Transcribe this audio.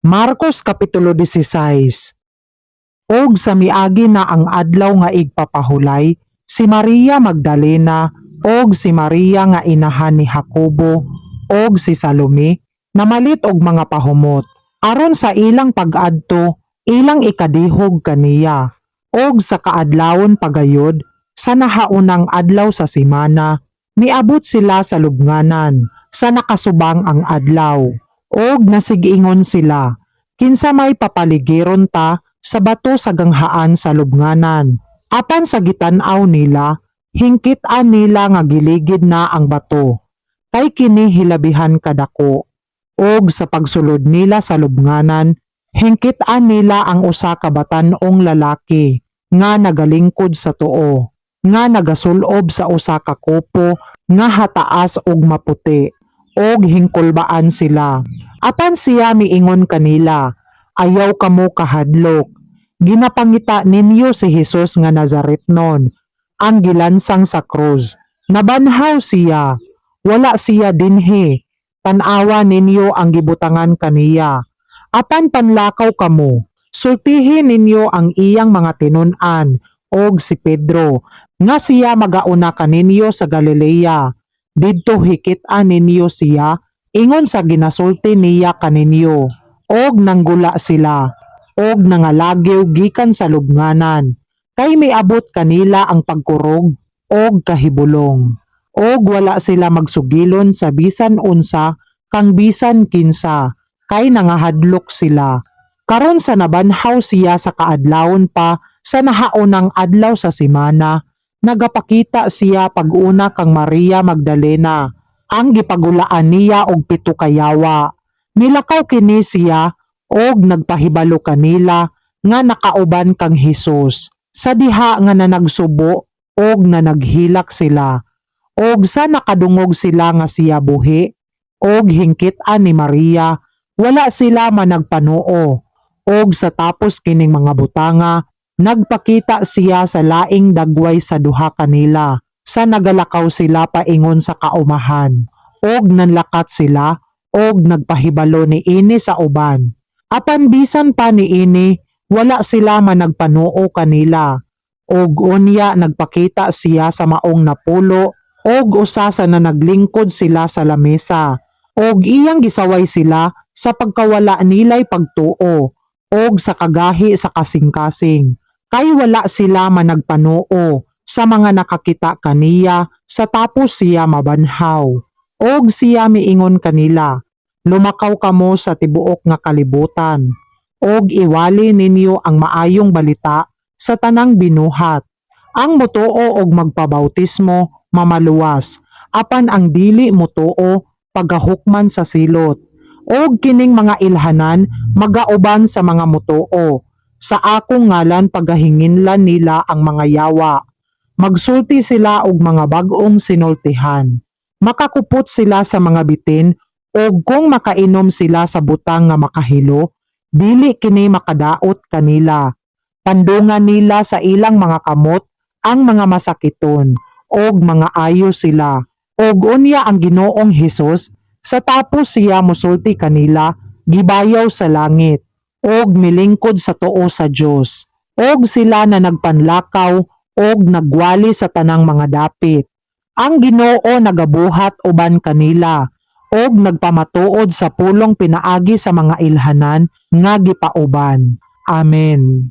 Marcos Kapitulo 16. Og sa miagi na ang adlaw nga igpapahulay, si Maria Magdalena og si Maria nga inahan ni Jacobo og si Salome namalit og mga pahumot aron sa ilang pag-adto ilang ikadihog kaniya. Og sa kaadlawon pagayod sa nahaunang adlaw sa semana, miabot sila sa lubnganan sa nakasubang ang adlaw. Og nasig-ingon sila, "Kinsa may papaligiron ta sa bato sa ganghaan sa lubnganan?" Apan sa gitan-aw nila, hingkit-an nila nga giligid na ang bato, kay kini hilabihan kadako. Og sa pagsulod nila sa lubnganan, hingkit-an nila ang usa ka batan-ong lalaki nga nagalingkod sa tuo, nga nagasulob sa usa ka kupo nga hataas og maputi, og hingkulbaan sila. Apan siya miingon kanila, "Ayaw kamo kahadlok. Ginapangita ninyo si Hesus nga Nazaretnon, ang gilansang sa krus. Nabanhaw siya. Wala siya dinhi. Tan-awa ninyo ang gibutangan kaniya. Apan panlakaw kamo. Sultihi ninyo ang iyang mga tinun-an og si Pedro nga siya magauna kaninyo sa Galilea. Didto hikit-an ninyo siya ingon sa ginasulti niya kaninyo." Og nanggula sila og nangalagiw gikan sa lubnganan, kay miabot kanila ang pagkurog og kahibulong. Og wala sila magsugilon sa bisan unsa kang bisan kinsa, kay nangahadlok sila. Karon sa nabanhaw siya sa kaadlawon pa sa nahaunang adlaw sa semana, nagapakita siya pag-una kang Maria Magdalena, ang gipagulaan niya og pito ka yawa. Nilakaw kini siya og nagpahibalo kanila nga nakauban kang Hesus sa diha nga nanagsubo og nanaghilak sila. Og sa nakadungog sila nga siya buhi og hingkit-an ni Maria, wala sila managpanuo. Og sa tapos kining mga butanga, nagpakita siya sa laing dagway sa duha kanila sa nagalakaw sila paingon sa kaumahan. Og nanlakat sila og nagpahibalo niini sa uban. Apan bisan pa niini, wala sila managpanuo kanila. Og unya nagpakita siya sa maong napulo og usa sa nanaglingkod sila sa lamesa. Og iyang gisaway sila sa pagkawala nilay pagtuo og sa kagahi sa kasing-kasing. Kay wala sila managpanuo sa mga nakakita kaniya sa tapos siya mabanhaw. Og siya miingon kanila, "Lumakaw kamo sa tibuok nga kalibutan, og iwali ninyo ang maayong balita sa tanang binuhat. Ang mutuo og magpabautismo mamaluwas, apan ang dili mutuo pagahukman sa silot. Og kining mga ilhanan magauban sa mga mutuo. Sa akong ngalan pagahinginlan nila ang mga yawa. Magsulti sila og mga bag-ong sinultihan. Makakupot sila sa mga bitin og kung makainom sila sa butang nga makahilo, dili kini makadaot kanila. Pandungan nila sa ilang mga kamot ang mga masakiton og mangaayo sila." Og unya ang Ginoong Hesus, sa tapos siya musulti kanila, gibayaw sa langit og milingkod sa tuo sa Dios. Og sila na nagpanlakaw og nagwali sa tanang mga dapit. Ang Ginoo nagabuhat uban kanila og nagpamatuod sa pulong pinaagi sa mga ilhanan nga gipauban. Amen.